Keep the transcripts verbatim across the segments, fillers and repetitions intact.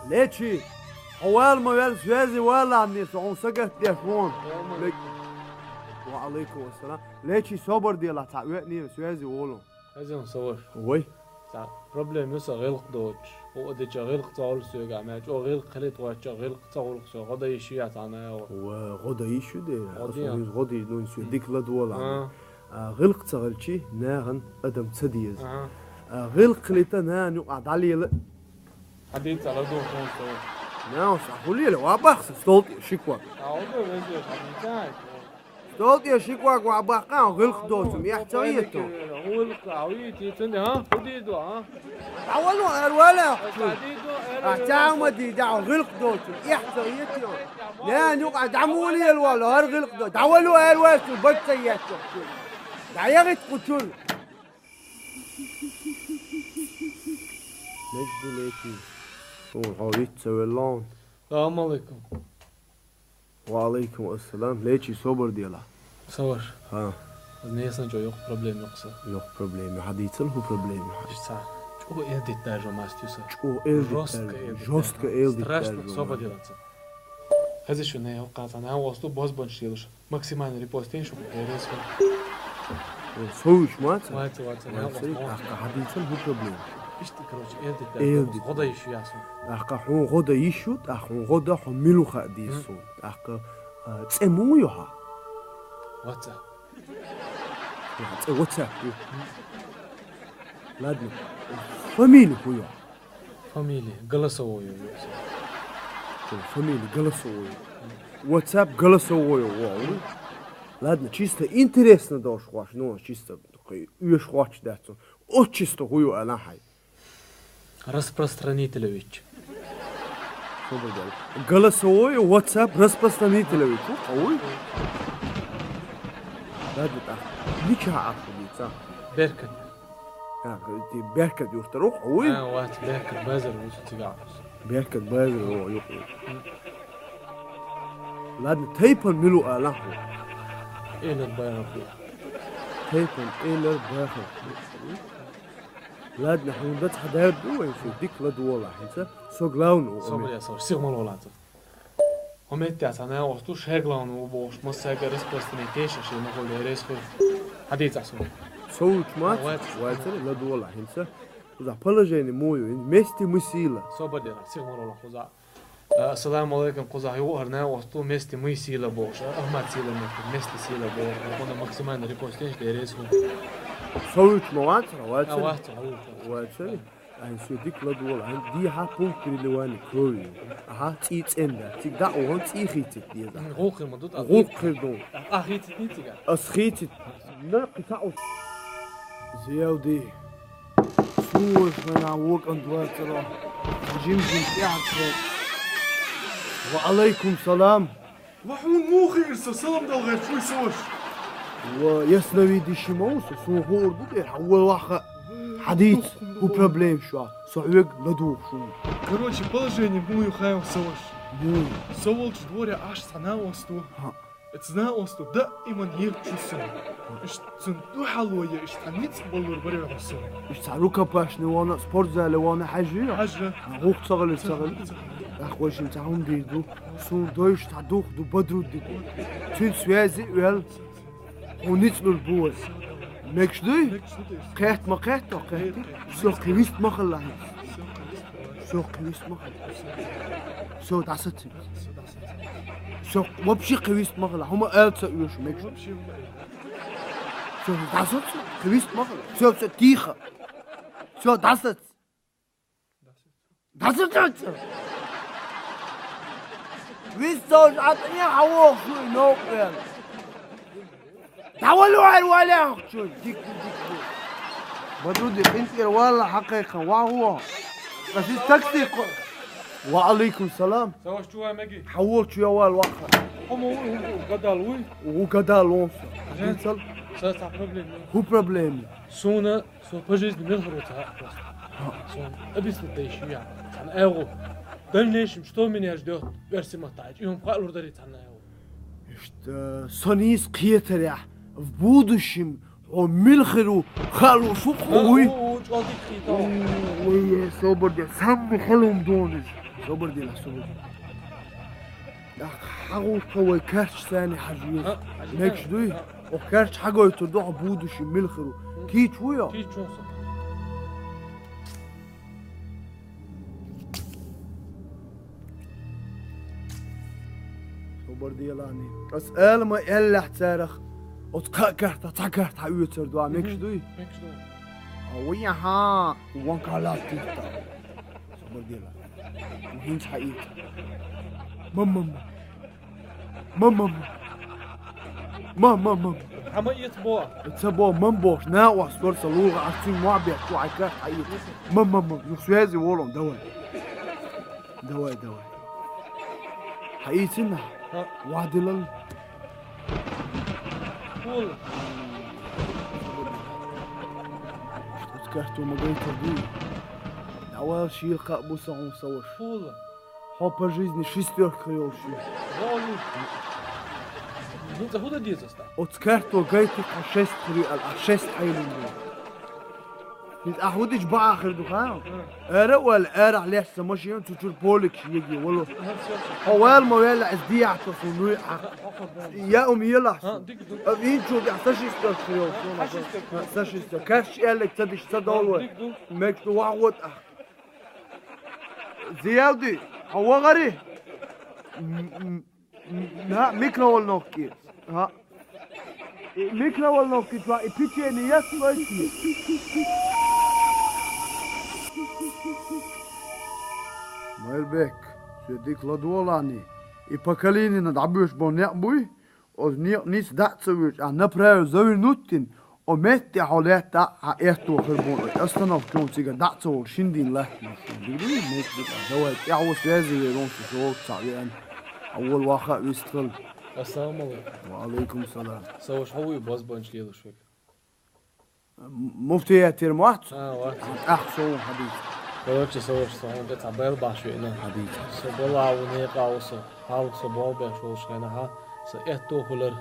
Лечи, хьо вала ма ваьлла, связи валанне со, хьуна сагатдеш вон. Салам алейкум. Ва алейкум ассалам. Лечи, собар делахь, цхьа оьтнера, связи волу. Хазин, со ваша. Вай. Цхьа проблема ю сан гӀиллакх доцуш. Хьо а деча гӀиллакх ца хуьлу соьга, мел чӀогӀа гӀиллакх хилийта гӀоьттича, гӀиллакх ца хуьлу со, гӀо дан йиш ю яц хьан агӀо? Ва, гӀо дан йиш ю дера. ГӀо дан. Аса хӀинца гӀо дийр ду, соьга дика ладогӀалахь. А. А, гӀиллакх ца хилчи, нахана адам ца деза. Ага. А, гӀиллакх хилийта нахана юкъахь дӀалела. Хьадийца ладугӀу хьуна со. Нахана аса хӀун лела, ва бахса стол тӀе ши ког. А, хӀун ду везаш, хьадийца? Стол тӀе ши ког ва баккха, гӀиллакх доцу, эхь ца хету. ГӀиллакх, а, вийти цунна, а? ХӀун дийр ду, а? ДӀавало, эр вала. А, ца ма дий, да, гӀиллакх доцу, эхь ца хету. Нахана юкъахь дӀа муха лела вала, хӀара гӀиллакх до. ДӀавало, эр вала, цу бакъ ца етту. ДӀаягӀийта кху чуьра. Мегаш ду, Лечи? Хьо виц ца велла хьуна. Салам алейкум. Ва алейкум ассалам. Лечи, собар делахь. Со ваша. Хьан. Аз несан чӀо йоккха проблема йоккха сан. Йоккха проблема. Хьадийцал хӀун проблема? Иштта ца. ЧӀо элдитта даже маст ю сан. ЧӀо элдитта. Жёстко элдитта. Жёстко элдитта. Страшно даже собар делахь ца. Хаза шу не йоккха сан, а, осту бозбончаш лелаш. Максимальный репост шу, я резко. Э, совуьйш маца? Ваца, ваца, ваца. Ахка хьадийцал хӀун проблема? Иштта, короче, элдит, элдит. ГӀо дан йиш ю ясун. Ахка хьун гӀо дан йиш ю, ахка хьун гӀо дан хьо милуха дийсун. Ахка, а, цӀе муха ю хьа? Ваца. Я, цӀе ваца ю. Ладно. Фамилия хӀун ю? Фамилия Голосовой ю. Фамилия Голосовой. WhatsApp Голосовой ю. Ладно, чисто интересно долуш хӀош, ну, чисто уьш хӀоч дац. Отчество хӀун ю ала хьай? Распространителевич. Голосовой WhatsApp Распространителевич. Ой. Ладно, так. Ничего ахули, ца. Беркат. А, ти Беркат юртара ву хьо, вуй? А, вац, Беркат базар ву цигахь. Беркат базар ву, юкъе. Ладно, тайпан мила ву ала хьо? Элар бахар ву. Тайпан элар бахар. Ладно, хьуна дац хьадаьрда ду вайн, шу дика ладогӀалахь хӀинца. Со главный ву. Собар я, со сигмал валанца. ХӀо меттехь цхьа нагӀа осту шегла ву бохуш, массаьрга распространить тешаш, и махули резко. Хьадийцахь суна. Со вуьйчу мац, вайца ладогӀалахь хӀинца. Кхузахь положение муха ю, вместе мы сила. Собар дера, сих мара вала кхузахь. А, ассаламу алейкум, кхузахь юкъара нагӀа осту вместе мы сила бохуш, а, Ахмат сила метте, вместе сила бохуш. Кхунна максимально репостинаш дереза хӀун. Со вуьйчу ма вацара, вайца? А, вац, вуьйчу. Вайца? Айн со дика ладогӀалахь, айн дехьа пункт переливания крови. Аха, цӀий цӀенда. Цига дӀа а вахана цӀий хийцит деза. ГӀуллакх хир ма ду, тӀаккха. ГӀуллакх хир ду. Ахьа хийцит ницкъа? Ас хийцит. На, кхин цхьа ус. Зевди. Суна вайна вокан дуьрцара. Жим-жим тӀаьхьа. Ва алайкум салам. Ва хьуна муха хиира со салам дала гӀерташ вуй со ваша? Ва ясновидящий ма ву со, суна хуур ду тӀера, хьан вай ваха хьадийца, хӀун проблема шу, со хьоьга ладугӀуш ву. Короче, положение муха ю хаьий со ваша? Муха ю? Со волчу дворе Ӏаш цхьа нагӀа осту. ХӀаъ. Эцу нагӀа осту даиман ехачу сан. Иштта цунна дуьхьало я, иштта ницкъ баллур баре хьо со. Иштта цхьа рукопашный вахана, спортзале вахана хьаьжжий? Хьаьжжа. ГӀуллакх ца хилира, ца хилира. Ахвашин цхьа хӀума дийр ду. Суна дойш цхьа дух ду, Бадрудди ду. Цуьнан связи вел. Хьуна ницкъ лур бу вай. Мегаш дуй? Кхетта ма кхетта, кхетта. Со кхин вист ма хилла хьуна. Со кхин вист ма хилла. Со дӀасаци. Со вообще кхин вист ма хилла. ХӀума ала ца оьшу, мегаш. Со дӀасаци, кхин вист ма хилла. Со, со тийха. Со дӀасаци. ДӀасацаццо! Вист ца оьшу, Ӏа тӀе хьан воху шуьйра новкъа вел? ДӀавала вай, валехьа чу, дика, дика, дика. Бадруди, къинтӀера валла хьакхайкхина, вахьа ву? Ас иза такси кхо-, Ва алайкум салам. Саваш чу вай меги? Хьан воху чу я вала вахха? ХӀума ву, хӀума ву, гадал вуй? Ву гадал вон со. Жан? Дицал? Са цхьа проблема. ХӀу проблема? Суна Со по жизни мила хир ву ца хаьа просто. Сон объяснить дайш ю яхь. Цхьана агӀо. В дальнейшем, что меня ждёт? Оьрсийн маттахь, и хӀума кхоалур дарий цхьана агӀо. Иштта, со нийса кхетарехь, в будущем Хьо мила хир ву, хаалуш ву хьо, вуй? О, о, чӀоагӀа дика хийтав. Ой, собар де, самма хьалум донаш. Собар де, собар де. Ах, хьагӀултха вай карч сани хьажа веза. Хьа, хьажа. Мегаш дуй? Хьа. О карч хьагойтур ду, хьо будущий мила хир ву. Хм. Кийч ву йо? Кийч ву со. Собар делани. Ас ала ма аьллехь царах, оцу кхаа карта, цхьа карта хьаоьцур ду, а мегаш дуй? Мегаш дуй. А вай яхьа, вон калал тихта. Собар дела. ХӀинца хьаийца. Мам, мам, мам. Мам, мам, мам. Мам, мам, мам. Хьа ма ийца бо. Ца бо, мам бохуш, накъост вара сан лугӀа, ас цуьнга ма бехк, цо хьайн карта хьаийца. Мам, мам, мам. Юха связи волу, давай. Давай, давай. Хьаийцина? Хьа. Вадилал. Хул. Оцу карто ма гайтар дуй. Давай, шийла кхаъ бу сан хьуна, сан ваша. Хул. Хьо по жизни шестёрка йолуш ю. Вон ю. ХӀинца хӀун дан деза ас тӀаккха? Оцу карто гайти хьо шест хуьлу аьлла, а шест хьайла ю. ХӀинца ахь хӀун дича бакъахь хир ду, ха? Ара а ваьлла, арахь лаьцна сан машина, цу чуьра поликаш еге вало. Хьо ваьлла ма ваьлла, ас дехьа ца суна нуй а. Я ум елахь суна. А винчу дехьа сан шестёрка йолуш ю. Сан шестёрка. Сан шестёрка. Каш аьлларг ца диш, ца довла вай. Мегаш ду вахьа гӀо тӀаккха. Зиявди, хьо вахари? М, м, м, на, микроволновки. Ха. И микроволновки чуьра и печенье яц вайти. Майрбек, соь дика ладогӀалахьни. И по Калинина дӀабоьш болу некъ буй? Оцу некъа ницкъ дӀа а ца воьдуш, а направо завернуть дина, о метте хьо лаьтта а, хьан аьтто хир бу, оцу остановка чу цигара дӀа а ца волуш, шина дийна латтанаш шу. Дуй, мегаш ду, давай, тӀаьхьо связи вер вон шу, шу волчу цхьаъ веана. Хьан волу ваха а вист хила. Ассаламу алейкум. Ва алейкум салам. Сан ваша хьо вуй бозбанча лелаш верг? М-, муфтиятера ма вац? А, вац. ТӀаккха со ву хьадийца. Короче, сан ваша, со хьуна тӀе цхьа байла бахьаш веана. Хьадийца. Со балахь ву, некъахь ву со. Хьалха со болх беш волчу хенахь, сан аьтто хуьлура,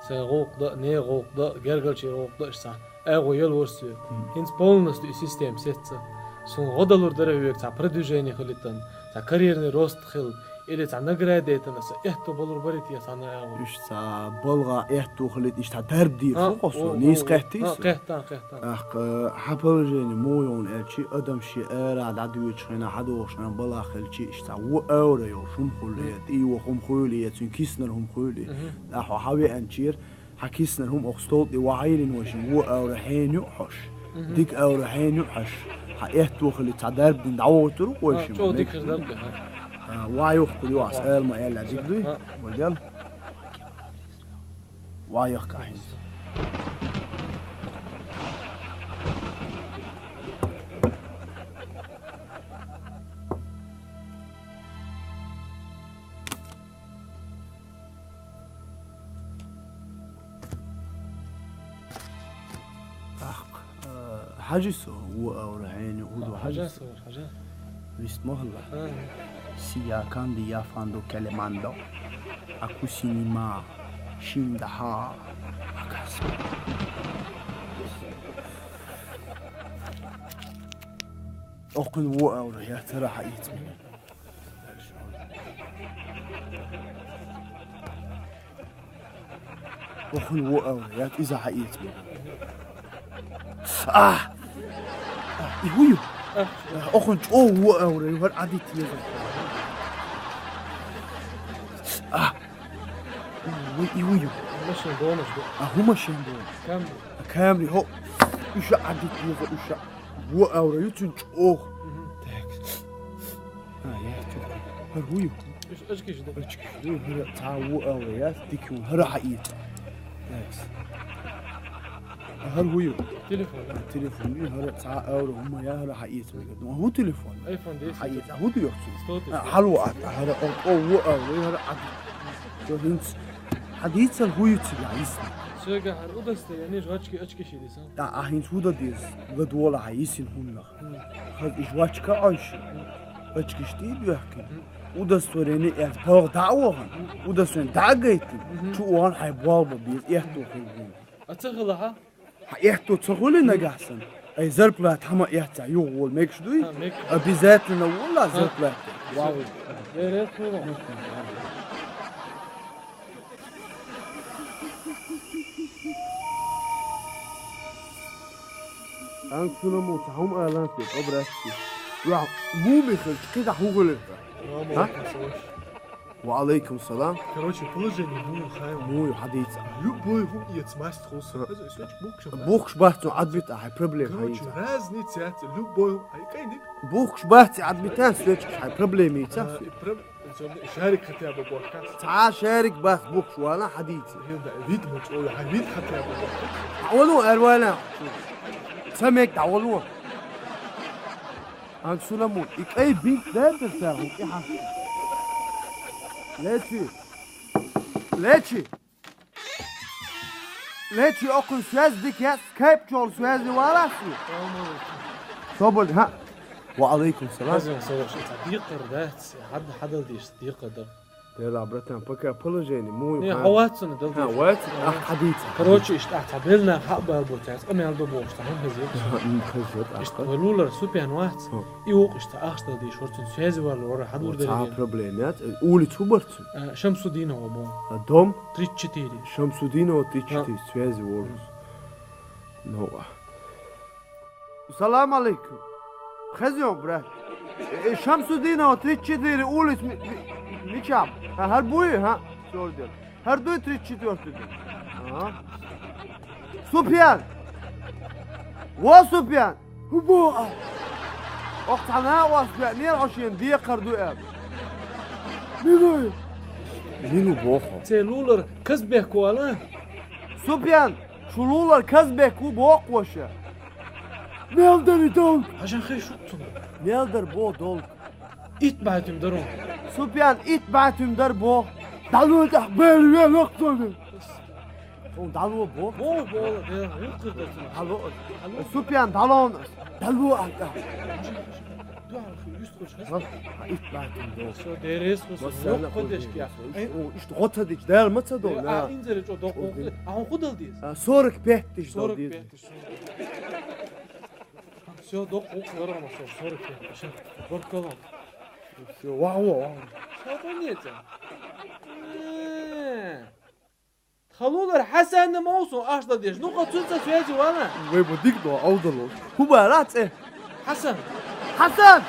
сайн гӀуллакх дан а, нехан гӀуллакх дан а, гергарчийн гӀуллакх дан а, иштта цхьа агӀо елла вара соьга. Мгм. ХӀинца полностью и система сецна. Суна гӀо далур дара вега цхьа продвижение хилийтина, цхьа карьерный рост хила, или цхьа награда яйтина, сан аьтто балур барий те цхьана агӀо? Иштта цхьа балха аьтто хилийта, иштта цхьа дарба дийр фу кхо со, нийса кхеттий со? Кхетта, кхетта. ТӀаккха, хьан положение муха ю аьлчи, адам шен арахь дӀадоьдучу хенахь, хьадогӀучу хенахь балахь хилчи, иштта цхьа вон аура йолуш хӀума хуьлу, я тӀе йо хӀума хуьлу, я цуьнан киснара хӀума хуьлу. Мгм. ТӀаккха хьо хьан веанчера, хьан киснара хӀума окху стол тӀе вахьийрина вайшимма, вон аура хьенан ю а хьош, мгм, дика аура хьенан ю а хьош, хьан аьтто хилийта цхьа дарба дина дӀавохуьйтур ву вайшимма, чӀогӀа дика хир дарба дина. А, ван юххе ю ас, ала ма аьлла, дика дуй? А. Валел. Ван яхка хӀинца. ТӀаккха, э, хьажи со, вон аура хьенан ю, хӀун ду, хьажи со. Хьажа со, хьажа. Вист ма хилла. А. Сия канди я фанду келемандо. Акусинима. Шиндаха. Акас. Окхуьнан вон аура, я тара хьаийца мегар. Окхуьнан вон аура, я иза хьаийца мегар. А! И хӀун ю? А. Окхуьнан чӀогӀа вон аура ю, хӀара Ӏадитта еза. А! Вай, и хӀун ю? Машин донаш ду. А, хӀун машин дона? Камри. А, Камри, хӀо. Уьш а Ӏадитта еза, уьш а. Вон аура ю цуьнан чӀогӀа. Мгм. Так. А, я чу. ХӀара хӀун ю? Уьш очкиш ду. Очкиш ду, хӀара цхьа вон аура яц, дика ю, хӀара хьаийца. Так. А хӀара хӀун ю? Телефон. А, телефон ю, хӀара цхьа аура хӀума я, хӀара хьаийца мегар ду. А хӀун телефон? Айфон десять. Хьаийца, а хӀун ду йохцу? Сто тысяч. А, хьало а, хӀара о, о, вон аура ю, хӀара Ӏад. Со хӀинца хьадийцал хӀун ю цига йисна? Соьга хӀара удостоверени, жвачки, очкиш ю дисан. А, а хӀинца хӀун дан деза? ЛадогӀалахь хьайн йисина хӀуманах. Хаза и жвачка а Ӏойшина, очкиш тӀе а доьхкина, удостоверени эцна, пагӀа дӀа а вахана, удостоверени дӀа а гайтина, чу а вахана хьайн болх бан беза, аьтто хир бу. А ца хилахь? Хьан эхто ца хуьли нагахь санна? Ай, зарплата хьама эццахь юха волу мегаш дуй? Ха, мегаш. Обязательно волла зарплата. Вау. Бере хуьлу. Анг сунаму ца хьум алан те, обрасти. Ва, муми хил, кида хугулирта. Ха? Ва алейкум салам. Короче, положение муй хайва. Муй хадийца. Любой хум ец маст хус. Ха. Бухш бахцу адбит а, хай проблема. Короче, разница, любой, ай, кайник. Бухш бахци адбитан, свечка, хай проблема, ца? А, и проб-, Шарик хотя бы бохка. Ца шарик бах бухш вала хадийца. Вид муч, ой, хай вид хотя бы бохка. Дӏаволу, эрвала. Ца мек дӏаволу. Анг сунаму, и кӏай бинт дайтар ца, ху кӏи хьа. Лечи. Лечи. Лечи, окхун связь дикес, скайп чол связь валас. Соболь, ха. Ва алейкум салам. Хазин, салам, ца дикъар дац, хад хадал диш дикъар да. Дела, братан, пока положение, муй. Не, ха. Хавацна дал. Ха, диш. Вац, ах, хадийца. Короче, ишта ца белна хабар бутас, къамел ба бошта, хам хази. Хазат, ишта ах. Валулар Супян вац. Ха. И вук ишта ахш дал диш, хурцун связь валур, хадур. Ца дал. Проблема, улицу барцу. А, Шамсудинова бо. А, дом? Тридцать четыре. Шамсудинова тридцать четыре, связи волос. Ну, а. Салам алейкум. Хазион, брат. Э, Шамсудинова тридцать четыре, улиц Ми-, Ми-, Мичаб. А, хар буй, ха? Сорден. Хар дуй тридцать четвёртый дом. Ага. Супьян! Во, Супьян! Хубо а! Ох, цхьана ос беънера хьо шен декхар ду аьлла. Мину! Мину боху. Церулар Казбек вала? Супьян, шу лулар Казбек ву боху ваша. Мел дари долг? Хьажан хай шуттун. Мел дар бо долг. Ит байтим дару. Супьян, ит байтим дар бо. Далу тах бел ве лохтони. Хьуна дӀало боху? Боху, боху, де, хӀун кхир дар цунах? ДӀало. ДӀало. Супьян, дӀалон ас. ДӀало аьлла. Дуьхьал хи, уьст хуш хас? Ха, ха, итт баьтта боху. Со дерес хус, Ма йоккха санна деш хуш кия. Ай. О, иштта гӀо ца дича, дала ма ца дол, Э, а, а. Инзаре чӀо доккха. ЧӀо. А хӀун худал деза? А, сорок пять тысяч дол деза. Сорок пять тысяч. Всё, доккха, доккха, дорама со, сорок пять тысяч. Баркалла. Всё, вау, вау, вау. Что-то нет. Э. Халулар Хьасанна ма ву сон аш дан деш. Ну-кха цуьнца связи вана. Вай бу дик до, авдало. ХӀун бара цӀе? Хьасан. Хьасан!